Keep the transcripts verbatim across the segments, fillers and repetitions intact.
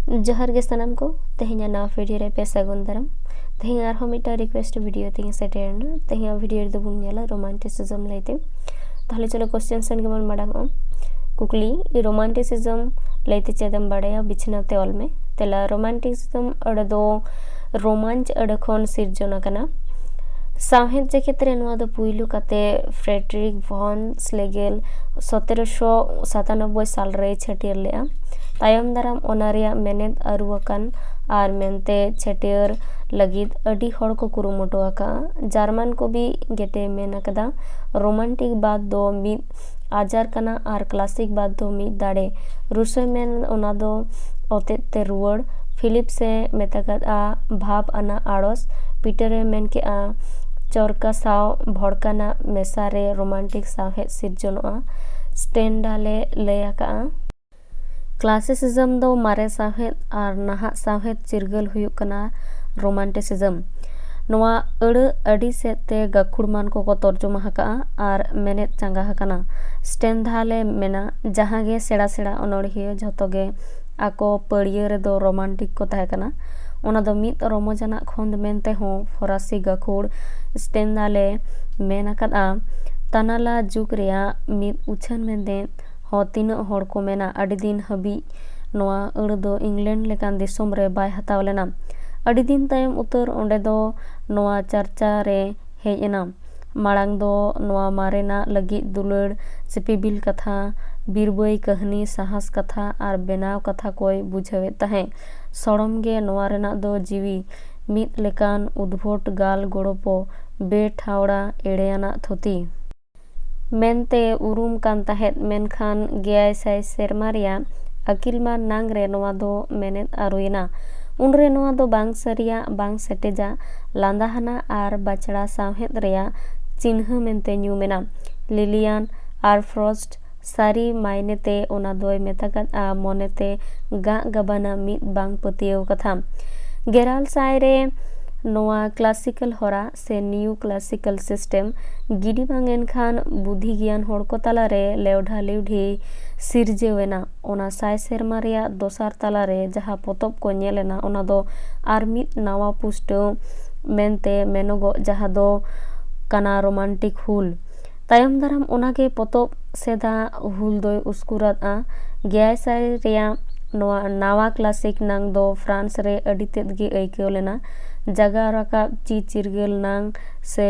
ᱡᱚᱦᱟᱨ ᱜᱮ ᱥᱟᱱᱟᱢ ᱠᱚ, ᱛᱮᱦᱮᱧᱟᱜ ᱱᱟᱣᱟ video ᱨᱮ ᱯᱮ ᱥᱟᱹᱜᱩᱱ ᱫᱟᱨᱟᱢ᱾ ᱛᱮᱦᱮᱧ ᱟᱨᱦᱚᱸ ᱢᱤᱫᱴᱟᱝ request video ᱛᱮᱧ ᱥᱮᱴᱮᱨ ᱮᱱᱟ᱾ ᱛᱮᱦᱮᱧᱟᱜ video ᱨᱮᱫᱚ ᱵᱚᱱ ᱧᱮᱞᱟ romanticism ᱞᱟᱹᱭᱛᱮ᱾ ᱛᱟᱦᱞᱮ ᱪᱚᱞᱚ question ᱥᱮᱱ ᱜᱮᱵᱚᱱ ᱢᱟᱲᱟᱝᱚᱜᱼᱟ᱾ ᱠᱩᱠᱞᱤ, romanticism ᱞᱟᱹᱭᱛᱮ ᱪᱮᱫ ᱮᱢ ᱵᱟᱲᱟᱭᱟ? ᱵᱤᱪᱷᱱᱟᱹᱣ ᱛᱮ ᱚᱞ ᱢᱮ᱾ ᱛᱮᱞᱟ, romanticism ᱟᱹᱲᱟᱹ ᱫᱚ ᱨᱳᱢᱟᱱᱪ ᱟᱹᱲᱟᱹ ᱠᱷᱚᱱ ᱥᱤᱨᱡᱚᱱ ᱟᱠᱟᱱᱟ᱾ ᱥᱟᱶᱦᱮᱫ ᱡᱮᱜᱮᱛ ᱨᱮ ᱱᱚᱣᱟ ᱫᱚ ᱯᱩᱭᱞᱩ ᱠᱟᱛᱮ Frederick von Schlegel ᱥᱚᱛᱮᱨᱚᱥᱚ ᱥᱟᱛᱟᱱᱚᱵᱵᱳᱭ ᱥᱟᱞ ᱨᱮᱭ ᱪᱷᱟᱹᱴᱭᱟᱹᱨ ᱞᱮᱫᱼᱟ᱾ ᱛᱟᱭᱚᱢ ᱫᱟᱨᱟᱢ ᱚᱱᱟ ᱨᱮᱭᱟᱜ ᱢᱮᱱᱮᱛ ᱟᱹᱨᱩ ᱟᱠᱟᱱ ᱟᱨ ᱢᱮᱱᱛᱮ ᱪᱷᱟᱹᱴᱭᱟᱹᱨ ᱞᱟᱹᱜᱤᱫ ᱟᱹᱰᱤ ᱦᱚᱲ ᱠᱚ ᱠᱩᱨᱩᱢᱩᱴᱩ ᱟᱠᱟᱫᱼᱟ᱾ ᱡᱟᱨᱢᱟᱱ ᱠᱚᱵᱤ ᱜᱮᱴᱮ ᱢᱮᱱ ᱟᱠᱟᱫᱟ, ᱨᱳᱢᱟᱱᱴᱤᱠ ᱵᱟᱫ ᱫᱚ ᱢᱤᱫ ᱟᱡᱟᱨ ᱠᱟᱱᱟ ᱟᱨ ᱠᱞᱟᱥᱤᱠ ᱵᱟᱫ ᱫᱚ ᱢᱤᱫ ᱫᱟᱲᱮ᱾ ᱨᱩᱥᱳᱭ ᱢᱮᱱ ᱚᱱᱟ ᱫᱚ ᱚᱛᱮᱛ ᱛᱮ ᱨᱩᱣᱟᱹᱲ᱾ ᱯᱷᱤᱞᱤᱯᱥ ᱮ ᱢᱮᱛᱟᱜᱟᱫᱼᱟ ᱵᱷᱟᱵᱽ ᱟᱱᱟᱜ ᱟᱲᱚᱥ᱾ ᱯᱤᱴᱟᱨ ᱮ ᱢᱮᱱ ᱠᱮᱫᱼᱟ ᱪᱚᱨᱠᱟ ᱥᱟᱶ ᱵᱷᱚᱲᱠᱟᱱᱟᱜ ᱢᱮᱥᱟ ᱨᱮ ᱨᱳᱢᱟᱱᱴᱤᱠ ᱥᱟᱶᱦᱮᱫ ᱥᱤᱨᱡᱚᱱᱚᱜᱼᱟ᱾ ᱥᱴᱮᱱᱰᱟᱞ ᱮ ᱞᱟᱹᱭ ᱟᱠᱟᱫᱼᱟ, classicism ᱫᱚ ᱢᱟᱨᱮ ᱥᱟᱶᱦᱮᱫ ᱟᱨ ᱱᱟᱦᱟᱜ ᱥᱟᱶᱦᱮᱫ ᱪᱤᱨᱜᱟᱹᱞ ᱦᱩᱭᱩᱜ ᱠᱟᱱᱟ romanticism᱾ ᱱᱚᱣᱟ ᱟᱹᱲᱟᱹ ᱟᱹᱰᱤ ᱥᱮᱫ ᱛᱮ ᱜᱟᱹᱠᱷᱩᱲ ᱢᱟᱱ ᱠᱚᱠᱚ ᱛᱚᱨᱡᱚᱢᱟ ᱟᱠᱟᱫᱼᱟ ᱟᱨ ᱢᱮᱱᱮᱫ ᱪᱟᱸᱜᱟ ᱟᱠᱟᱱᱟ᱾ ᱥᱴᱮᱱᱰᱟᱞ ᱮ ᱢᱮᱱᱟ, ᱡᱟᱦᱟᱸ ᱜᱮ ᱥᱮᱬᱟ ᱥᱮᱬᱟ ᱚᱱᱚᱬᱦᱤᱭᱟᱹ ᱡᱷᱚᱛᱚ ᱜᱮ ᱟᱠᱚ ᱯᱟᱹᱲᱭᱟᱹ ᱨᱮᱫᱚ ᱨᱳᱢᱟᱱᱴᱤᱠ ᱠᱚ ᱛᱟᱦᱮᱸ ᱠᱟᱱᱟ᱾ ᱚᱱᱟ ᱫᱚ ᱢᱤᱫ ᱨᱚᱢᱚᱡᱟᱱᱟᱜ ᱠᱷᱚᱸᱫᱽ ᱢᱮᱱᱛᱮ ᱦᱚᱸ ᱯᱷᱚᱨᱟᱥᱤ ᱜᱟᱹᱠᱷᱩᱲ ᱥᱴᱮᱱᱰᱟᱞ ᱮ ᱢᱮᱱ ᱟᱠᱟᱫᱼᱟ᱾ ᱛᱟᱱᱟᱞᱟ ᱡᱩᱜᱽ ᱨᱮᱭᱟᱜ ᱢᱤᱫ ᱩᱪᱷᱟᱹᱱ ᱢᱮᱱᱛᱮ ᱦᱚᱸ ᱛᱤᱱᱟᱹᱜ ᱦᱚᱲ ᱠᱚ ᱢᱮᱱᱟ, ᱟᱹᱰᱤ ᱫᱤᱱ ᱦᱟᱹᱵᱤᱡ ᱱᱚᱣᱟ ᱟᱹᱲᱟᱹ ᱫᱚ ᱤᱝᱞᱮᱱᱰ ᱞᱮᱠᱟᱱ ᱫᱤᱥᱚᱢ ᱨᱮ ᱵᱟᱭ ᱦᱟᱛᱟᱣ ᱞᱮᱱᱟ᱾ ᱟᱹᱰᱤ ᱫᱤᱱ ᱛᱟᱭᱚᱢ ᱩᱛᱟᱹᱨ ᱚᱸᱰᱮ ᱫᱚ ᱱᱚᱣᱟ ᱪᱟᱨᱪᱟ ᱨᱮ ᱦᱮᱡ ᱮᱱᱟ᱾ ᱢᱟᱲᱟᱝ ᱫᱚ ᱱᱚᱣᱟ ᱢᱟᱨᱮᱱᱟᱜ ᱞᱟᱹᱜᱤᱫ ᱫᱩᱞᱟᱹᱲ, ᱥᱤᱯᱤᱵᱤᱞ ᱠᱟᱛᱷᱟ, ᱵᱤᱨᱵᱟᱹᱭ ᱠᱟᱹᱦᱱᱤ, ᱥᱟᱦᱟᱥ ᱠᱟᱛᱷᱟ ᱟᱨ ᱵᱮᱱᱟᱣ ᱠᱟᱛᱷᱟ ᱠᱚᱭ ᱵᱩᱡᱷᱟᱹᱣᱮᱫ ᱛᱟᱦᱮᱸ᱾ ᱥᱚᱲᱚᱢ ᱜᱮ ᱱᱚᱣᱟ ᱨᱮᱱᱟᱜ ᱫᱚ ᱡᱤᱣᱤ, ᱢᱤᱫ ᱞᱮᱠᱟᱱ ᱩᱫᱽᱵᱷᱚᱴ ᱜᱟᱞ ᱜᱚᱲᱚᱯᱚ, ᱵᱮᱴᱷᱟᱣᱲᱟ, ᱮᱲᱮᱭᱟᱱᱟᱜ ᱛᱷᱩᱛᱤ ᱢᱮᱱᱛᱮ ᱩᱨᱩᱢ ᱠᱟᱱ ᱛᱟᱦᱮᱸᱫ, ᱢᱮᱱᱠᱷᱟᱱ ᱜᱮᱭᱟᱭ ᱥᱟᱭ ᱥᱮᱨᱢᱟ ᱨᱮᱭᱟᱜ ᱟᱹᱠᱤᱞ ᱢᱟᱱ ᱱᱟᱝ ᱨᱮ ᱱᱚᱣᱟ ᱫᱚ ᱢᱮᱱᱮᱫ ᱟᱹᱨᱩᱭᱮᱱᱟ᱾ ᱩᱱᱨᱮ ᱱᱚᱣᱟ ᱫᱚ ᱵᱟᱝ ᱥᱟᱹᱨᱤᱭᱟᱜ, ᱵᱟᱝ ᱥᱮᱴᱮᱡᱟᱜ, ᱞᱟᱸᱫᱟᱦᱟᱱᱟᱜ ᱟᱨ ᱵᱟᱪᱷᱲᱟ ᱥᱟᱶᱦᱮᱫ ᱨᱮᱭᱟᱜ ᱪᱤᱱᱦᱟᱹ ᱢᱮᱱᱛᱮ ᱧᱩᱢ ᱮᱱᱟ᱾ ᱞᱤᱞᱤᱭᱟᱱ ᱟᱨ ᱯᱷᱨᱚᱥᱴ ᱥᱟᱹᱨᱤ ᱢᱟᱭᱱᱮ ᱛᱮ ᱚᱱᱟ ᱫᱚᱭ ᱢᱮᱛᱟᱜᱟᱫᱼᱟ ᱢᱚᱱᱮᱛᱮ ᱜᱟᱜ ᱜᱟᱵᱟᱱᱟ ᱢᱤᱫ ᱵᱟᱝ ᱯᱟᱹᱛᱭᱟᱹᱣ ᱠᱟᱛᱷᱟ᱾ ᱜᱮᱨᱟᱞ ᱥᱟᱭ ᱨᱮ ᱱᱚᱣᱟ classical ᱦᱚᱨᱟ ᱥᱮ new classical system ᱜᱤᱰᱤ ᱵᱟᱝ ᱮᱱᱠᱷᱟᱱ ᱵᱩᱫᱷᱤ ᱜᱮᱭᱟᱱ ᱦᱚᱲ ᱠᱚ ᱛᱟᱞᱟᱨᱮ ᱞᱮᱣᱰᱷᱟ ᱞᱮᱣᱰᱷᱤ ᱥᱤᱨᱡᱟᱹᱣ ᱮᱱᱟ᱾ ᱚᱱᱟ ᱥᱟᱭ ᱥᱮᱨᱢᱟ ᱨᱮᱭᱟᱜ ᱫᱚᱥᱟᱨ ᱛᱟᱞᱟ ᱨᱮ ᱡᱟᱦᱟᱸ ᱯᱚᱛᱚᱵ ᱠᱚ ᱧᱮᱞ ᱮᱱᱟ, ᱚᱱᱟ ᱫᱚ ᱟᱨ ᱢᱤᱫ ᱱᱟᱣᱟ ᱯᱩᱥᱴᱟᱹᱣ ᱢᱮᱱᱛᱮ ᱢᱮᱱᱚᱜᱚᱜ, ᱡᱟᱦᱟᱸ ᱫᱚ ᱠᱟᱱᱟ ᱨᱳᱢᱟᱱᱴᱤᱠ ᱦᱩᱞ᱾ ᱛᱟᱭᱚᱢ ᱫᱟᱨᱟᱢ ᱚᱱᱟ ᱜᱮ ᱯᱚᱛᱚᱵ ᱥᱮᱫᱟᱜ ᱦᱩᱞ ᱫᱚᱭ ᱩᱥᱠᱩᱨ ᱟᱫᱼᱟ᱾ ᱜᱮᱭᱟᱭ ᱥᱟᱭ ᱨᱮᱭᱟᱜ ᱱᱚᱣᱟ ᱱᱟᱣᱟ ᱠᱞᱟᱥᱤᱠ ᱱᱟᱝ ᱫᱚ ᱯᱷᱨᱟᱱᱥ ᱨᱮ ᱟᱹᱰᱤ ᱛᱮᱫ ᱜᱮ ᱟᱹᱭᱠᱟᱹᱣ ᱞᱮᱱᱟ᱾ ᱡᱟᱜᱟᱣ ᱨᱟᱠᱟᱵ ᱪᱤ ᱪᱤᱨᱜᱟᱹᱞ ᱱᱟᱝ ᱥᱮ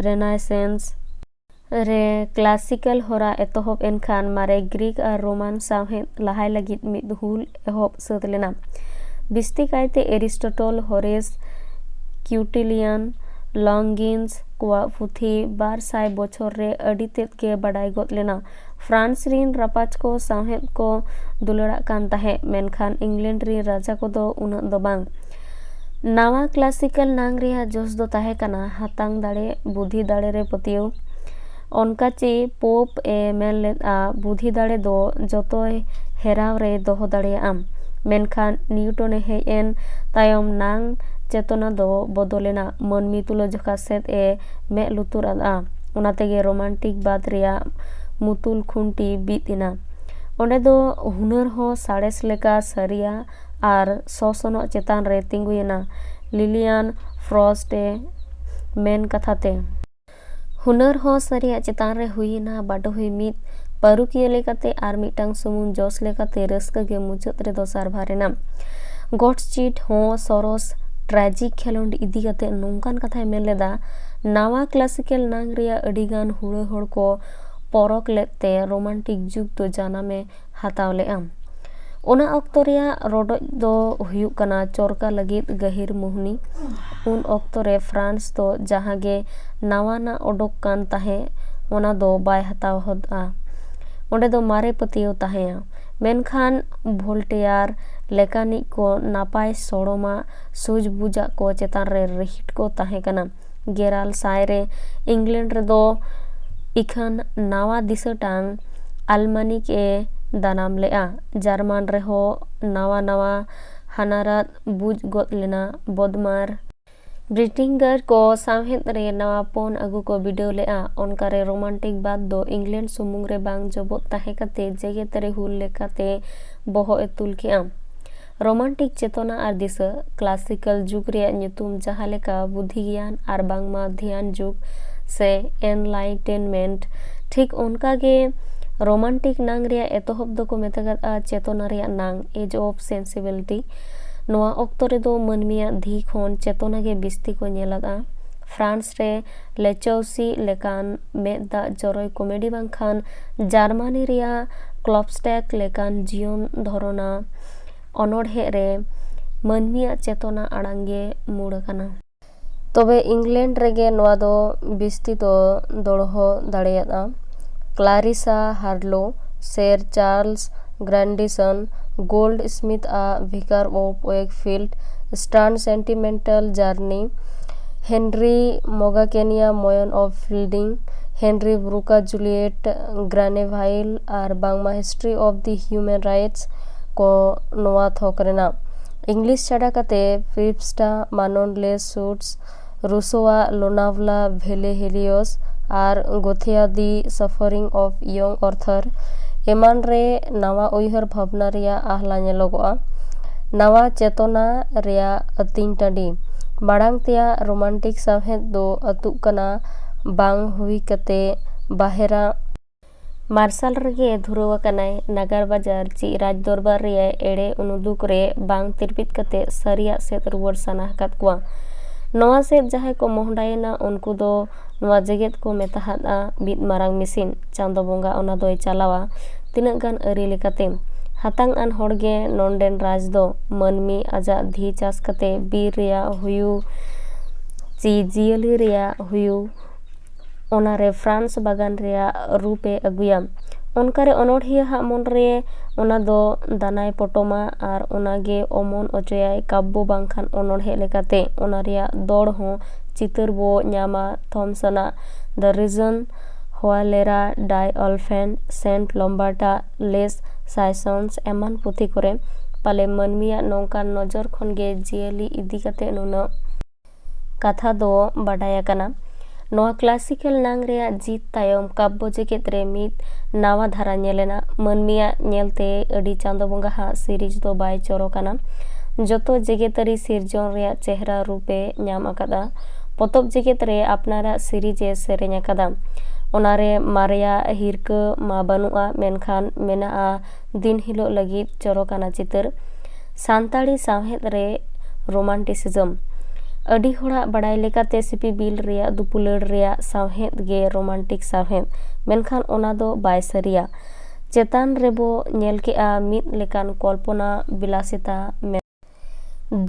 ᱨᱮᱱᱟᱭᱥᱮᱱᱥ ᱨᱮ ᱠᱞᱟᱥᱤᱠᱟᱞ ᱦᱚᱨᱟ ᱮᱛᱚᱦᱚᱵ ᱮᱱ ᱠᱷᱟᱱ, ᱢᱟᱨᱮ ᱜᱨᱤᱠ ᱟᱨ ᱨᱳᱢᱟᱱ ᱥᱟᱶᱦᱮᱫ ᱞᱟᱦᱟᱭ ᱞᱟᱹᱜᱤᱫ ᱢᱤᱫ ᱦᱩᱞ ᱮᱦᱚᱵ ᱥᱟᱹᱛ ᱞᱮᱱᱟ᱾ ᱵᱤᱥᱛᱤ ᱠᱟᱭᱛᱮ ᱮᱨᱤᱥᱴᱚᱴᱚᱞ, ᱦᱚᱨᱮᱥ, ᱠᱤᱣᱴᱤᱞᱤᱭᱟᱱ, ᱞᱚᱝᱜᱤᱱᱥ ᱠᱚᱣᱟᱜ ᱯᱩᱛᱷᱤ ᱵᱟᱨ ᱥᱟᱭ ᱵᱚᱪᱷᱚᱨ ᱨᱮ ᱟᱹᱰᱤ ᱛᱮᱫ ᱜᱮ ᱵᱟᱰᱟᱭ ᱜᱚᱫ ᱞᱮᱱᱟ᱾ ᱯᱷᱨᱟᱱᱥ ᱨᱤᱱ ᱨᱟᱯᱟᱡᱽ ᱠᱚ ᱥᱟᱶᱦᱮᱫ ᱠᱚ ᱫᱩᱞᱟᱹᱲᱟᱜ ᱠᱟᱱ ᱛᱟᱦᱮᱸᱫ, ᱢᱮᱱᱠᱷᱟᱱ ᱤᱝᱞᱮᱱᱰ ᱨᱤᱱ ᱨᱟᱡᱟ ᱠᱚᱫᱚ ᱩᱱᱟᱹᱜ ᱫᱚ ᱵᱟᱝ᱾ ᱱᱟᱣᱟ ᱠᱞᱟᱥᱤᱠᱟᱞ ᱱᱟᱝ ᱨᱮᱭᱟᱜ ᱡᱚᱥ ᱫᱚ ᱛᱟᱦᱮᱸ ᱠᱟᱱᱟ ᱦᱟᱛᱟᱝ ᱫᱟᱲᱮ, ᱵᱩᱫᱷᱤ ᱫᱟᱲᱮ ᱨᱮ ᱯᱟᱹᱛᱭᱟᱹᱣ᱾ ᱚᱱᱠᱟ ᱪᱮ ᱯᱳᱯ ᱮ ᱢᱮᱱ ᱞᱮᱫᱼᱟ, ᱵᱩᱫᱷᱤ ᱫᱟᱲᱮ ᱫᱚ ᱡᱚᱛᱚᱭ ᱦᱮᱨᱟᱣ ᱨᱮ ᱫᱚᱦᱚ ᱫᱟᱲᱮᱭᱟᱜᱼᱟᱢ᱾ ᱢᱮᱱᱠᱷᱟᱱ ᱱᱤᱭᱩᱴᱚᱱ ᱮ ᱦᱮᱡ ᱮᱱ ᱛᱟᱭᱚᱢ ᱱᱟᱝ ᱪᱮᱛᱚᱱᱟ ᱫᱚ ᱵᱚᱫᱚᱞ ᱮᱱᱟ᱾ ᱢᱟᱹᱱᱢᱤ ᱛᱩᱞᱟᱹᱡᱚᱠᱷᱟ ᱥᱮᱫ ᱮ ᱢᱮᱫ ᱞᱩᱛᱩᱨ ᱟᱫᱼᱟ᱾ ᱚᱱᱟ ᱛᱮᱜᱮ ᱨᱳᱢᱟᱱᱴᱤᱠ ᱵᱟᱫ ᱨᱮᱭᱟᱜ ᱢᱩᱛᱩᱞ ᱠᱷᱩᱱᱴᱤ ᱵᱤᱫ ᱮᱱᱟ᱾ ᱚᱸᱰᱮ ᱫᱚ ᱦᱩᱱᱟᱹᱨ ᱦᱚᱸ ᱥᱟᱬᱮᱥ ᱞᱮᱠᱟ ᱥᱟᱹᱨᱤᱭᱟ ᱟᱨ ᱥᱚᱥᱚᱱᱚᱜ ᱪᱮᱛᱟᱱ ᱨᱮ ᱛᱤᱸᱜᱩᱭᱮᱱᱟ᱾ ᱞᱤᱞᱤᱭᱟᱱ ᱯᱷᱨᱚᱥᱴ ᱮ ᱢᱮᱱ ᱠᱟᱛᱷᱟ ᱛᱮ, ᱦᱩᱱᱟᱹᱨ ᱦᱚᱸ ᱥᱟᱹᱨᱤᱭᱟᱜ ᱪᱮᱛᱟᱱ ᱨᱮ ᱦᱩᱭᱮᱱᱟ ᱵᱟᱰᱚᱦᱤ ᱢᱤᱫ ᱯᱟᱹᱨᱩᱠᱷᱤᱭᱟᱹ ᱞᱮᱠᱟᱛᱮ ᱟᱨ ᱢᱤᱫᱴᱟᱝ ᱥᱩᱢᱩᱝ ᱡᱚᱥ ᱞᱮᱠᱟᱛᱮ ᱨᱟᱹᱥᱠᱟᱹ ᱜᱮ ᱢᱩᱪᱟᱹᱫ ᱨᱮᱫᱚ ᱥᱟᱨᱵᱷᱟᱨ ᱮᱱᱟ᱾ ᱜᱚᱰᱥᱪᱤᱴ ᱦᱚᱸ ᱥᱚᱨᱚᱥ ᱴᱨᱟᱡᱤᱠ ᱠᱷᱮᱞᱳᱰ ᱤᱫᱤ ᱠᱟᱛᱮ ᱱᱚᱝᱠᱟᱱ ᱠᱟᱛᱷᱟᱭ ᱢᱮᱱ ᱞᱮᱫᱟ, ᱱᱟᱣᱟ ᱠᱞᱟᱥᱤᱠᱟᱞ ᱱᱟᱝ ᱨᱮᱭᱟᱜ ᱟᱹᱰᱤᱜᱟᱱ ᱦᱩᱲᱟᱹ ᱦᱚᱲ ᱠᱚ ᱯᱚᱨᱚᱠ ᱞᱮᱫ ᱛᱮ ᱨᱳᱢᱟᱱᱴᱤᱠ ᱡᱩᱜᱽ ᱫᱚ ᱡᱟᱱᱟᱢᱮ ᱦᱟᱛᱟᱣ ᱞᱮᱫᱼᱟ᱾ ᱚᱱᱟ ᱚᱠᱛᱚ ᱨᱮᱭᱟᱜ ᱨᱚᱰᱚᱡ ᱫᱚ ᱦᱩᱭᱩᱜ ᱠᱟᱱᱟ ᱪᱚᱨᱠᱟ ᱞᱟᱹᱜᱤᱫ ᱜᱟᱹᱦᱤᱨ ᱢᱳᱦᱱᱤ᱾ ᱩᱱ ᱚᱠᱛᱚ ᱨᱮ ᱯᱷᱨᱟᱱᱥ ᱫᱚ ᱡᱟᱦᱟᱸ ᱜᱮ ᱱᱟᱣᱟᱱᱟᱜ ᱚᱰᱚᱠ ᱠᱟᱱ ᱛᱟᱦᱮᱸ, ᱚᱱᱟ ᱫᱚ ᱵᱟᱭ ᱦᱟᱛᱟᱣ ᱦᱚᱫᱼᱟ᱾ ᱚᱸᱰᱮ ᱫᱚ ᱢᱟᱨᱮ ᱯᱟᱹᱛᱭᱟᱹᱣ ᱛᱟᱦᱮᱸᱭᱟ᱾ ᱢᱮᱱᱠᱷᱟᱱ ᱵᱷᱳᱞᱴᱮᱭᱟᱨ ᱞᱮᱠᱟᱱᱤᱡ ᱠᱚ ᱱᱟᱯᱟᱭ ᱥᱚᱲᱚᱢᱟᱜ ᱥᱩᱡᱽᱵᱩᱡᱟᱜ ᱠᱚ ᱪᱮᱛᱟᱱ ᱨᱮ ᱨᱤᱦᱤᱴ ᱠᱚ ᱛᱟᱦᱮᱸ ᱠᱟᱱᱟ᱾ ᱜᱮᱨᱟᱞ ᱥᱟᱭ ᱨᱮ ᱤᱝᱞᱮᱱᱰ ᱨᱮᱫᱚ ᱤᱠᱷᱟᱹᱱ ᱱᱟᱣᱟ ᱫᱤᱥᱟᱹᱴᱟᱝ ᱟᱞᱢᱟᱱᱤᱠ ᱮ ᱫᱟᱱᱟᱢ ᱞᱮᱫᱼᱟ᱾ ᱡᱟᱨᱢᱟᱱ ᱨᱮᱦᱚᱸ ᱱᱟᱣᱟ ᱱᱟᱣᱟ ᱦᱟᱱᱟᱨᱟᱫ ᱵᱩᱡᱽ ᱜᱚᱫ ᱞᱮᱱᱟ᱾ ᱵᱚᱫᱢᱟᱨ ᱵᱨᱤᱴᱤᱝᱜᱟᱨ ᱠᱚ ᱥᱟᱶᱦᱮᱫ ᱨᱮ ᱱᱟᱣᱟ ᱯᱚᱱ ᱟᱹᱜᱩ ᱠᱚ ᱵᱤᱰᱟᱹᱣ ᱞᱮᱫᱼᱟ᱾ ᱚᱱᱠᱟᱨᱮ ᱨᱳᱢᱟᱱᱴᱤᱠ ᱵᱟᱫ ᱫᱚ ᱤᱝᱞᱮᱱᱰ ᱥᱩᱢᱩᱝ ᱨᱮ ᱵᱟᱝ ᱡᱚᱵᱚᱫ ᱛᱟᱦᱮᱸ ᱠᱟᱛᱮ ᱡᱮᱜᱮᱛ ᱨᱮ ᱦᱩᱞ ᱞᱮᱠᱟᱛᱮ ᱵᱚᱦᱚᱜ ᱮ ᱛᱩᱞ ᱠᱮᱫᱼᱟ᱾ ᱨᱳᱢᱟᱱᱴᱤᱠ ᱪᱮᱛᱚᱱᱟ ᱟᱨ ᱫᱤᱥᱟᱹ᱾ ᱠᱞᱟᱥᱤᱠᱟᱞ ᱡᱩᱜᱽ ᱨᱮᱭᱟᱜ ᱧᱩᱛᱩᱢ, ᱡᱟᱦᱟᱸ ᱞᱮᱠᱟ ᱵᱩᱫᱷᱤ ᱜᱮᱭᱟᱱ ᱟᱨ ᱵᱟᱝᱢᱟ ᱫᱷᱮᱭᱟᱱ ᱡᱩᱜᱽ ᱥᱮ ᱮᱱᱞᱟᱭᱴᱮᱱᱢᱮᱱᱴ, ᱴᱷᱤᱠ ᱚᱱᱠᱟ ᱜᱮ ᱨᱳᱢᱟᱱᱴᱤᱠ ᱱᱟᱝ ᱨᱮᱭᱟᱜ ᱮᱛᱚᱦᱚᱵ ᱫᱚᱠᱚ ᱢᱮᱛᱟᱜᱟᱫᱼᱟ ᱪᱮᱛᱚᱱᱟ ᱨᱮᱭᱟᱜ ᱱᱟᱝ, ᱮᱡᱽ ᱚᱯᱷ ᱥᱮᱱᱥᱤᱵᱤᱞᱤᱴᱤ᱾ ᱱᱚᱣᱟ ᱚᱠᱛᱚ ᱨᱮᱫᱚ ᱢᱟᱹᱱᱢᱤᱭᱟᱜ ᱫᱷᱤ ᱠᱷᱚᱱ ᱪᱮᱛᱚᱱᱟ ᱜᱮ ᱵᱤᱥᱛᱤ ᱠᱚ ᱧᱮᱞ ᱟᱫᱼᱟ᱾ ᱯᱷᱨᱟᱱᱥ ᱨᱮ ᱞᱮᱪᱟᱣᱥᱤ ᱞᱮᱠᱟᱱ ᱢᱮᱫ ᱫᱟᱜ ᱡᱚᱨᱚᱭ ᱠᱚᱢᱮᱰᱤ ᱵᱟᱝᱠᱷᱟᱱ ᱡᱟᱨᱢᱟᱱᱤ ᱨᱮᱭᱟᱜ ᱠᱞᱚᱯᱥᱴᱮᱠ ᱞᱮᱠᱟᱱ ᱡᱤᱭᱚᱱ ᱫᱷᱚᱨᱚᱱᱟ ᱚᱱᱚᱬᱦᱮ ᱨᱮ ᱢᱟᱹᱱᱢᱤᱭᱟᱜ ᱪᱮᱛᱚᱱᱟ ᱟᱲᱟᱝ ᱜᱮ ᱢᱩᱲ ᱟᱠᱟᱱᱟ᱾ ᱛᱚᱵᱮ ᱤᱝᱞᱮᱱᱰ ᱨᱮᱜᱮ ᱱᱚᱣᱟ ᱫᱚ ᱵᱤᱥᱛᱤ ᱫᱚ ᱫᱚᱲᱦᱚ ᱫᱟᱲᱮᱭᱟᱫᱼᱟ᱾ ᱠᱞᱟᱨᱤᱥᱟ ᱦᱟᱨᱞᱳ, ᱥᱮᱨ ᱪᱟᱨᱞᱥ ᱜᱨᱟᱱᱰᱤᱥᱚᱱ, ᱜᱳᱞᱰ ᱥᱢᱤᱛᱷ ᱟᱜ ᱵᱷᱤᱠᱟᱨ of Wakefield, ᱥᱴᱟᱨᱱ ᱥᱮᱱᱴᱤᱢᱮᱱᱴᱟᱞ journey, ᱦᱮᱱᱨᱤ ᱢᱚᱜᱟᱠᱮᱱᱤᱭᱟ ᱢᱚᱭᱚᱱ of fielding, ᱦᱮᱱᱨᱤ ᱵᱨᱩᱠᱟ ᱡᱩᱞᱤᱭᱮᱴ ᱜᱨᱟᱱᱮᱵᱷᱟᱭᱤᱞ ᱟᱨ ᱵᱟᱝᱢᱟ history of the human rights ᱠᱚ ᱱᱚᱣᱟ ᱛᱷᱚᱠ ᱨᱮᱱᱟᱜ᱾ ᱤᱝᱞᱤᱥ ᱪᱷᱟᱰᱟ ᱠᱟᱛᱮ ᱯᱷᱤᱯᱥᱴᱟ, ᱢᱟᱱᱚᱱ ᱞᱮ ᱥᱩᱴᱥ, ᱨᱩᱥᱳᱣᱟᱜ ᱞᱳᱱᱟᱵᱷᱞᱟ ᱵᱷᱮᱞᱮ ᱦᱮᱞᱤᱭᱚᱥ ᱟᱨ ᱜᱳᱛᱷᱮᱭᱟ ᱫᱤ ᱥᱟᱯᱷᱟᱨᱤᱝ ᱚᱯᱷ ᱤᱭᱚᱝ ᱚᱨᱛᱷᱟᱨ ᱮᱢᱟᱱ ᱨᱮ ᱱᱟᱣᱟ ᱩᱭᱦᱟᱹᱨ ᱵᱷᱟᱵᱽᱱᱟ ᱨᱮᱭᱟᱜ ᱟᱦᱞᱟ ᱧᱮᱞᱚᱜᱚᱜᱼᱟ᱾ ᱱᱟᱣᱟ ᱪᱮᱛᱚᱱᱟ ᱨᱮᱭᱟᱜ ᱟᱹᱛᱤᱧ ᱴᱟᱺᱰᱤ᱾ ᱢᱟᱲᱟᱝ ᱛᱮᱭᱟᱜ ᱨᱳᱢᱟᱱᱴᱤᱠ ᱥᱟᱶᱦᱮᱫ ᱫᱚ ᱟᱹᱛᱩᱜ ᱠᱟᱱᱟ, ᱵᱟᱝ ᱦᱩᱭ ᱠᱟᱛᱮ ᱵᱟᱦᱮᱨᱟ ᱢᱟᱨᱥᱟᱞ ᱨᱮᱜᱮ ᱫᱷᱩᱨᱟᱹᱣ ᱟᱠᱟᱱᱟᱭ᱾ ᱱᱟᱜᱟᱨ ᱵᱟᱡᱟᱨ ᱪᱮ ᱨᱟᱡᱽ ᱫᱚᱨᱵᱟᱨ ᱨᱮᱭᱟᱜ ᱮᱲᱮ ᱩᱱᱩᱫᱩᱜ ᱨᱮ ᱵᱟᱝ ᱛᱤᱨᱯᱤᱫ ᱠᱟᱛᱮ ᱥᱟᱹᱨᱤᱭᱟᱜ ᱥᱮᱫ ᱨᱩᱣᱟᱹᱲ ᱥᱟᱱᱟ ᱟᱠᱟᱫ ᱠᱚᱣᱟ᱾ ᱱᱚᱣᱟ ᱥᱮᱫ ᱡᱟᱦᱟᱸᱭ ᱠᱚ ᱢᱚᱦᱰᱟᱭᱮᱱᱟ, ᱩᱱᱠᱩ ᱫᱚ ᱱᱚᱣᱟ ᱡᱮᱜᱮᱛ ᱠᱚ ᱢᱮᱛᱟᱦᱟᱫᱼᱟ ᱢᱤᱫ ᱢᱟᱨᱟᱝ ᱢᱤᱥᱤᱱ᱾ ᱪᱟᱸᱫᱚ ᱵᱚᱸᱜᱟ ᱚᱱᱟ ᱫᱚᱭ ᱪᱟᱞᱟᱣᱟ᱾ ᱛᱤᱱᱟᱹᱜ ᱜᱟᱱ ᱟᱹᱨᱤ ᱞᱮᱠᱟᱛᱮ ᱦᱟᱛᱟᱝ ᱟᱱ ᱦᱚᱲ ᱜᱮ ᱱᱚᱱᱰᱮᱱ ᱨᱟᱡᱽ ᱫᱚ᱾ ᱢᱟᱹᱱᱢᱤ ᱟᱡᱟᱜ ᱫᱷᱤ ᱪᱟᱥ ᱠᱟᱛᱮ ᱵᱤᱨ ᱨᱮᱭᱟᱜ ᱦᱩᱭᱩ ᱪᱮ ᱡᱤᱭᱟᱹᱞᱤ ᱨᱮᱭᱟᱜ ᱦᱩᱭᱩ, ᱚᱱᱟ ᱨᱮ ᱯᱷᱨᱟᱱᱥ ᱵᱟᱜᱟᱱ ᱨᱮᱭᱟᱜ ᱨᱩᱯ ᱮ ᱟᱹᱜᱩᱭᱟ᱾ ᱚᱱᱠᱟ ᱨᱮ ᱚᱱᱚᱬᱦᱤᱭᱟᱹ ᱦᱟᱜ ᱢᱚᱱ ᱨᱮ ᱚᱱᱟ ᱫᱚ ᱫᱟᱱᱟᱭ ᱯᱚᱴᱚᱢᱟ ᱟᱨ ᱚᱱᱟ ᱜᱮ ᱚᱢᱚᱱ ᱚᱪᱚᱭᱟᱭ ᱠᱟᱵᱵᱚ ᱵᱟᱝᱠᱷᱟᱱ ᱚᱱᱚᱬᱦᱮ ᱞᱮᱠᱟᱛᱮ᱾ ᱚᱱᱟ ᱨᱮᱭᱟᱜ ᱫᱚᱲ ᱦᱚᱸ ᱪᱤᱛᱟᱹᱨ ᱵᱚ ᱧᱟᱢᱟ ᱛᱷᱚᱢᱥᱚᱱᱟᱜ The Reason, ᱦᱳᱣᱟᱞᱮᱨᱟ ᱰᱟᱭᱚᱞᱯᱷᱮᱱ, ᱥᱮᱱᱴ ᱞᱚᱢᱵᱟᱨᱴᱟᱜ Les Saisons ᱮᱢᱟᱱ ᱯᱩᱛᱷᱤ ᱠᱚᱨᱮ᱾ ᱯᱟᱞᱮ ᱢᱟᱹᱱᱢᱤᱭᱟᱜ ᱱᱚᱝᱠᱟᱱ ᱱᱚᱡᱚᱨ ᱠᱷᱚᱱ ᱜᱮ ᱡᱤᱭᱟᱹᱞᱤ ᱤᱫᱤ ᱠᱟᱛᱮ ᱱᱩᱱᱟᱹᱜ ᱠᱟᱛᱷᱟ ᱫᱚ ᱵᱟᱰᱟᱭ ᱟᱠᱟᱱᱟ᱾ ᱱᱚᱣᱟ ᱠᱞᱟᱥᱤᱠᱟᱞ ᱱᱟᱝ ᱨᱮᱭᱟᱜ ᱡᱤᱛ ᱛᱟᱭᱚᱢ ᱠᱟᱵᱽᱵᱚ ᱡᱮᱜᱮᱛ ᱨᱮ ᱢᱤᱫ ᱱᱟᱣᱟ ᱫᱷᱟᱨᱟ ᱧᱮᱞᱮᱱᱟ᱾ ᱢᱟᱹᱱᱢᱤᱭᱟᱜ ᱧᱮᱞᱛᱮ ᱟᱹᱰᱤ ᱪᱟᱸᱫᱚ ᱵᱚᱸᱜᱟ ᱦᱟᱜ ᱥᱤᱨᱤᱡᱽ ᱫᱚ ᱵᱟᱭ ᱪᱚᱨᱚᱠ ᱟᱱᱟ᱾ ᱡᱚᱛᱚ ᱡᱮᱜᱮᱛᱟᱹᱨᱤ ᱥᱤᱨᱡᱚᱱ ᱨᱮᱭᱟᱜ ᱪᱮᱦᱨᱟ ᱨᱩᱯ ᱮ ᱧᱟᱢ ᱟᱠᱟᱫᱟ᱾ ᱯᱚᱛᱚᱵ ᱡᱮᱜᱮᱛ ᱨᱮ ᱟᱯᱱᱟᱨᱟᱜ ᱥᱤᱨᱤᱡᱽ ᱮ ᱥᱮᱨᱮᱧ ᱟᱠᱟᱫᱟ᱾ ᱚᱱᱟᱨᱮ ᱢᱟᱨᱮᱭᱟᱜ ᱦᱤᱨᱠᱟᱹ ᱢᱟ ᱵᱟᱹᱱᱩᱜᱼᱟ, ᱢᱮᱱᱠᱷᱟᱱ ᱢᱮᱱᱟᱜᱼᱟ ᱫᱤᱱ ᱦᱤᱞᱳᱜ ᱞᱟᱹᱜᱤᱫ ᱪᱚᱨᱚᱠ ᱟᱱᱟ ᱪᱤᱛᱟᱹᱨ᱾ ᱥᱟᱱᱛᱟᱲᱤ ᱥᱟᱶᱦᱮᱫ ᱨᱮ ᱨᱳᱢᱟᱱᱴᱤᱥᱤᱡᱚᱢ᱾ ᱟᱹᱰᱤ ᱦᱚᱲᱟᱜ ᱵᱟᱲᱟᱭ ᱞᱮᱠᱟᱛᱮ ᱥᱤᱯᱤ ᱵᱤᱞ ᱨᱮᱭᱟᱜ ᱫᱩᱯᱩᱞᱟᱹᱲ ᱨᱮᱭᱟᱜ ᱥᱟᱶᱦᱮᱫ ᱜᱮ ᱨᱳᱢᱟᱱᱴᱤᱠ ᱥᱟᱶᱦᱮᱫ, ᱢᱮᱱᱠᱷᱟᱱ ᱚᱱᱟ ᱫᱚ ᱵᱟᱭ ᱥᱟᱹᱨᱤᱭᱟ᱾ ᱪᱮᱛᱟᱱ ᱨᱮᱵᱚ ᱧᱮᱞ ᱠᱮᱜᱼᱟ ᱢᱤᱫ ᱞᱮᱠᱟᱱ ᱠᱚᱞᱯᱚᱱᱟ ᱵᱤᱞᱟᱥᱤᱛᱟ ᱢᱮ-,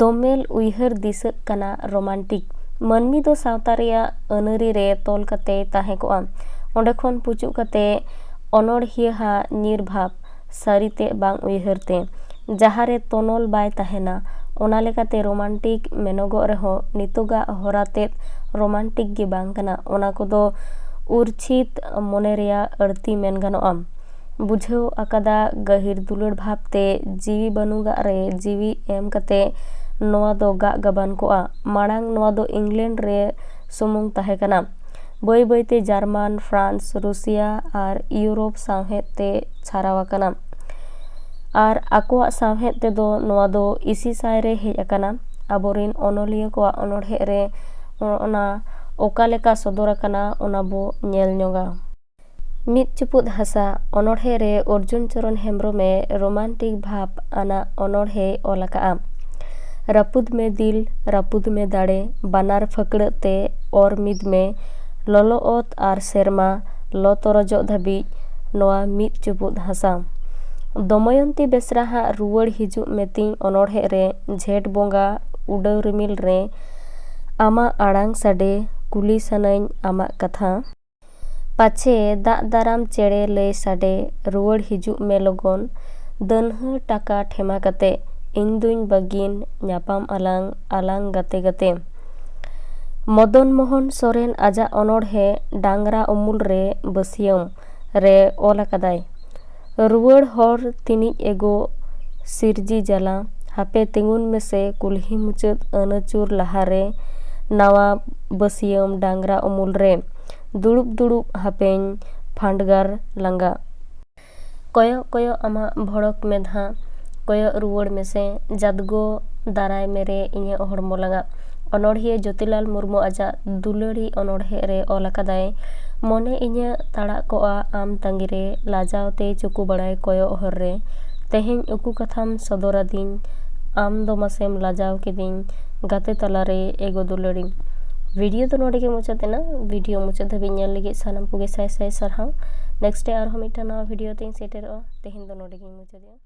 ᱫᱚᱢᱮᱞ ᱩᱭᱦᱟᱹᱨ ᱫᱤᱥᱟᱹᱜ ᱠᱟᱱᱟ ᱨᱳᱢᱟᱱᱴᱤᱠ᱾ ᱢᱟᱹᱱᱢᱤ ᱫᱚ ᱥᱟᱶᱛᱟ ᱨᱮᱭᱟᱜ ᱟᱹᱱᱟᱹᱨᱤ ᱨᱮ ᱛᱚᱞ ᱠᱟᱛᱮᱭ ᱛᱟᱦᱮᱸ ᱠᱚᱜᱼᱟ᱾ ᱚᱸᱰᱮ ᱠᱷᱚᱱ ᱯᱩᱪᱩᱜ ᱠᱟᱛᱮ ᱚᱱᱚᱬᱦᱤᱭᱟᱹ ᱦᱟᱜ ᱧᱤᱨ ᱵᱷᱟᱵᱽ, ᱥᱟᱹᱨᱤᱛᱮ ᱵᱟᱝ ᱩᱭᱦᱟᱹᱨ ᱛᱮ, ᱡᱟᱦᱟᱸ ᱨᱮ ᱛᱚᱱᱚᱞ ᱵᱟᱭ ᱛᱟᱦᱮᱱᱟ᱾ ᱚᱱᱟ ᱞᱮᱠᱟᱛᱮ ᱨᱳᱢᱟᱱᱴᱤᱠ ᱢᱮᱱᱚᱜᱚᱜ ᱨᱮᱦᱚᱸ ᱱᱤᱛᱚᱜᱟᱜ ᱦᱚᱨᱟ ᱛᱮᱫ ᱨᱳᱢᱟᱱᱴᱤᱠ ᱜᱮ ᱵᱟᱝ ᱠᱟᱱᱟ᱾ ᱚᱱᱟ ᱠᱚᱫᱚ ᱩᱨᱪᱷᱤᱛ ᱢᱚᱱᱮ ᱨᱮᱭᱟᱜ ᱟᱹᱲᱛᱤ ᱢᱮᱱ ᱜᱟᱱᱚᱜᱼᱟ᱾ ᱵᱩᱡᱷᱟᱹᱣ ᱟᱠᱟᱫᱟ ᱜᱟᱹᱦᱤᱨ ᱫᱩᱞᱟᱹᱲ ᱵᱷᱟᱵᱽ ᱛᱮ ᱡᱤᱣᱤ ᱵᱟᱹᱱᱩᱜᱟᱜ ᱨᱮ ᱡᱤᱣᱤ ᱮᱢ ᱠᱟᱛᱮ ᱱᱚᱣᱟ ᱫᱚ ᱜᱟᱜ ᱜᱟᱵᱟᱱ ᱠᱚᱜᱼᱟ᱾ ᱢᱟᱲᱟᱝ ᱱᱚᱣᱟ ᱫᱚ ᱤᱝᱞᱮᱱᱰ ᱨᱮ ᱥᱩᱢᱩᱝ ᱛᱟᱦᱮᱸ ᱠᱟᱱᱟ᱾ ᱵᱟᱹᱭ ᱵᱟᱹᱭᱛᱮ ᱡᱟᱨᱢᱟᱱ, ᱯᱷᱨᱟᱱᱥ, ᱨᱩᱥᱤᱭᱟ ᱟᱨ ᱤᱭᱩᱨᱳᱯ ᱥᱟᱶᱦᱮᱫ ᱛᱮ ᱪᱷᱟᱨᱟᱣ ᱟᱠᱟᱱᱟ᱾ ᱟᱨ ᱟᱠᱚᱣᱟᱜ ᱥᱟᱶᱦᱮᱫ ᱛᱮᱫᱚ ᱱᱚᱣᱟ ᱫᱚ ᱤᱥᱤ ᱥᱟᱭ ᱨᱮ ᱦᱮᱡ ᱟᱠᱟᱱᱟ᱾ ᱟᱵᱚᱨᱮᱱ ᱚᱱᱚᱞᱤᱭᱟᱹ ᱠᱚᱣᱟᱜ ᱚᱱᱚᱬᱦᱮ ᱨᱮ ᱚᱱᱟ ᱚᱠᱟ ᱞᱮᱠᱟ ᱥᱚᱫᱚᱨ ᱟᱠᱟᱱᱟ, ᱚᱱᱟ ᱵᱚ ᱧᱮᱞ ᱧᱚᱜᱟ᱾ ᱢᱤᱫ ᱪᱩᱯᱩᱫ ᱦᱟᱥᱟ ᱚᱱᱚᱬᱦᱮ ᱨᱮ ᱚᱨᱡᱩᱱ ᱪᱚᱨᱚᱱ ᱦᱮᱢᱵᱨᱚᱢ ᱮ ᱨᱳᱢᱟᱱᱴᱤᱠ ᱵᱷᱟᱵᱽ ᱟᱱᱟᱜ ᱚᱱᱚᱬᱦᱮᱭ ᱚᱞ ᱟᱠᱟᱫᱼᱟ᱾ ᱨᱟᱹᱯᱩᱫ ᱢᱮ ᱫᱤᱞ, ᱨᱟᱹᱯᱩᱫ ᱢᱮ ᱫᱟᱲᱮ, ᱵᱟᱱᱟᱨ ᱯᱷᱟᱹᱠᱲᱟᱹᱜ ᱛᱮ ᱚᱨ ᱢᱤᱫ ᱢᱮ, ᱞᱚᱞᱚ ᱚᱛ ᱟᱨ ᱥᱮᱨᱢᱟ, ᱞᱚ ᱛᱚᱨᱚᱡᱚᱜ ᱫᱷᱟᱹᱵᱤᱡ ᱱᱚᱣᱟ ᱢᱤᱫ ᱪᱩᱯᱩᱫ ᱦᱟᱥᱟ᱾ ᱫᱚᱢᱚᱭᱚᱱᱛᱤ ᱵᱮᱥᱨᱟ ᱦᱟᱜ ᱨᱩᱣᱟᱹᱲ ᱦᱤᱡᱩᱜ ᱢᱮᱛᱤᱧ ᱚᱱᱚᱬᱦᱮ ᱨᱮ ᱡᱷᱮᱸᱴ ᱵᱚᱸᱜᱟ ᱩᱰᱟᱹᱣ ᱨᱤᱢᱤᱞ ᱨᱮ ᱟᱢᱟᱜ ᱟᱲᱟᱝ ᱥᱟᱰᱮ, ᱠᱩᱞᱤ ᱥᱟᱱᱟᱧ ᱟᱢᱟᱜ ᱠᱟᱛᱷᱟ᱾ ᱯᱟᱪᱷᱮ ᱫᱟᱜ ᱫᱟᱨᱟᱢ ᱪᱮᱬᱮ ᱞᱟᱹᱭ ᱥᱟᱰᱮ, ᱨᱩᱣᱟᱹᱲ ᱦᱤᱡᱩᱜ ᱢᱮ ᱞᱚᱜᱚᱱ, ᱫᱟᱹᱱᱦᱟᱹ ᱴᱟᱠᱟ ᱴᱷᱮᱢᱟ ᱠᱟᱛᱮ, ᱤᱧ ᱫᱩᱧ ᱵᱟᱹᱜᱤᱱ, ᱧᱟᱯᱟᱢ ᱟᱞᱟᱝ, ᱟᱞᱟᱝ ᱜᱟᱛᱮ ᱜᱟᱛᱮ᱾ ᱢᱚᱫᱚᱱ ᱢᱳᱦᱚᱱ ᱥᱚᱨᱮᱱ ᱟᱡᱟᱜ ᱚᱱᱚᱬᱦᱮ ᱰᱟᱝᱨᱟ ᱩᱢᱩᱞ ᱨᱮ ᱵᱟᱹᱥᱭᱟᱹᱢ ᱨᱮ ᱚᱞ ᱟᱠᱟᱫᱟᱭ, ᱨᱩᱣᱟᱹᱲ ᱦᱚᱨ ᱛᱤᱱᱤᱡ ᱮᱜᱳ ᱥᱤᱨᱡᱤ ᱡᱟᱞᱟ, ᱦᱟᱯᱮ ᱛᱤᱸᱜᱩᱱ ᱢᱮᱥᱮ ᱠᱩᱞᱦᱤ ᱢᱩᱪᱟᱹᱫ ᱟᱹᱱᱟᱹᱪᱩᱨ ᱞᱟᱦᱟᱨᱮ, ᱱᱟᱣᱟ ᱵᱟᱹᱥᱭᱟᱹᱢ ᱰᱟᱝᱨᱟ ᱩᱢᱩᱞ ᱨᱮ᱾ ᱫᱩᱲᱩᱵ ᱫᱩᱲᱩᱵ ᱦᱟᱯᱮᱧ ᱯᱷᱟᱸᱰᱜᱟᱨ ᱞᱟᱸᱜᱟ᱾ ᱠᱚᱭᱚᱜ ᱠᱚᱭᱚᱜ ᱟᱢᱟᱜ ᱵᱷᱚᱲᱚᱠ ᱢᱮᱫᱦᱟ, ᱠᱚᱭᱚᱜ ᱨᱩᱣᱟᱹᱲ ᱢᱮᱥᱮ, ᱡᱟᱫᱽᱜᱚ ᱫᱟᱨᱟᱭ ᱢᱮᱨᱮ ᱤᱧᱟᱹᱜ ᱦᱚᱲᱢᱚ ᱞᱟᱸᱜᱟ᱾ ᱚᱱᱚᱬᱦᱤᱭᱟᱹ ᱡᱳᱛᱤᱞᱟᱞ ᱢᱩᱨᱢᱩ ᱟᱡᱟᱜ ᱫᱩᱞᱟᱹᱲᱤ ᱚᱱᱚᱬᱦᱮ ᱨᱮ ᱚᱞ ᱟᱠᱟᱫᱟᱭ, ᱢᱚᱱᱮ ᱤᱧᱟᱹᱜ ᱛᱟᱲᱟᱜ ᱠᱚᱜᱼᱟ ᱟᱢ ᱛᱟᱺᱜᱤᱨᱮ, ᱞᱟᱡᱟᱣ ᱛᱮ ᱪᱩᱠᱩ ᱵᱟᱲᱟᱭ ᱠᱚᱭᱚᱜ ᱦᱚᱨ ᱨᱮ᱾ ᱛᱮᱦᱮᱧ ᱩᱠᱩ ᱠᱟᱛᱷᱟᱢ ᱥᱚᱫᱚᱨ ᱟᱹᱫᱤᱧ, ᱟᱢ ᱫᱚ ᱢᱟᱥᱮᱢ ᱞᱟᱡᱟᱣ ᱠᱤᱫᱤᱧ, ᱜᱟᱛᱮ ᱛᱟᱞᱟᱨᱮ ᱮᱜᱳ ᱫᱩᱞᱟᱹᱲᱤᱧ᱾ ᱵᱷᱤᱰᱤᱭᱳ ᱫᱚ ᱱᱚᱰᱮ ᱜᱮ ᱢᱩᱪᱟᱹᱫ ᱮᱱᱟ᱾ ᱵᱷᱤᱰᱤᱭᱳ ᱢᱩᱪᱟᱹᱫ ᱫᱷᱟᱹᱵᱤᱡ ᱧᱮᱞ ᱞᱟᱹᱜᱤᱫ ᱥᱟᱱᱟᱢ ᱠᱚᱜᱮ ᱥᱟᱭ ᱥᱟᱭ ᱥᱟᱨᱦᱟᱣ᱾ ᱱᱮᱠᱥᱴ ᱰᱮ ᱟᱨᱦᱚᱸ ᱢᱤᱫᱴᱟᱝ ᱱᱟᱣᱟ ᱵᱷᱤᱰᱤᱭᱳ ᱛᱮᱧ ᱥᱮᱴᱮᱨᱚᱜᱼᱟ᱾ ᱛᱮᱦᱮᱧ ᱫᱚ ᱱᱚᱰᱮ ᱜᱮᱧ ᱢᱩᱪᱟᱹᱫᱮᱜᱼᱟ᱾